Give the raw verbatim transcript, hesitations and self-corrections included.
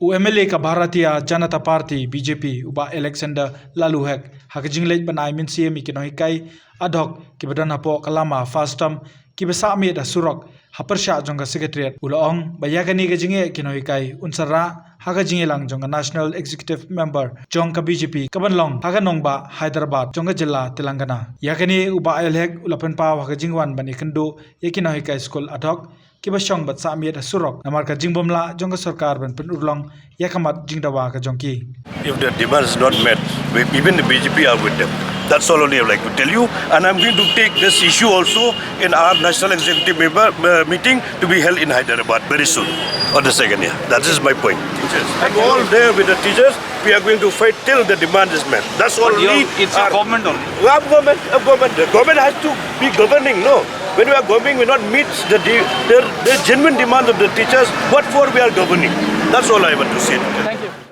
U M L A ka Bharatiya Janata Party, B J P, u Bah Alexander Laloo Hek, ha ka jingleit ban ai mynsiem ïa ki nonghikai ad hoc kiba don hapoh ka lama FASTOM, kiba sah miet ha surok ha pyrshah jong ka Secretariat, u la ong ba ïa kane ka jingeh ki nonghikai un sa rah ha ka jingïalang jong ka National Executive Member jong ka B J P ka ban long ha ka nongbah Hyderabad jong ka jylla Telangana. Ïa kane u Bah Laloo Hek u la pynpaw ha ka jingwan ban ïakynduh ïa ki nonghikai skul ad hoc kiba shong bad sah miet ha surok namar ka jingbymlah jong ka sorkar ban pynurlong ïa ka mat jingdawa ka jong ki. If the demand is not met, we, even the B J P are with them. That's all only I'd like to tell you. And I'm going to take this issue also in our National Executive member, uh, meeting to be held in Hyderabad very soon on the second year. That is my point. Teachers. I'm all there with the teachers. We are going to fight till the demand is met. That's all. But you're, only it's your our government only. We have government, a government. The government has to be governing, no? When we are governing, we not meet the, de- the, the genuine demand of the teachers. What for we are governing? That's all I want to say. Thank you.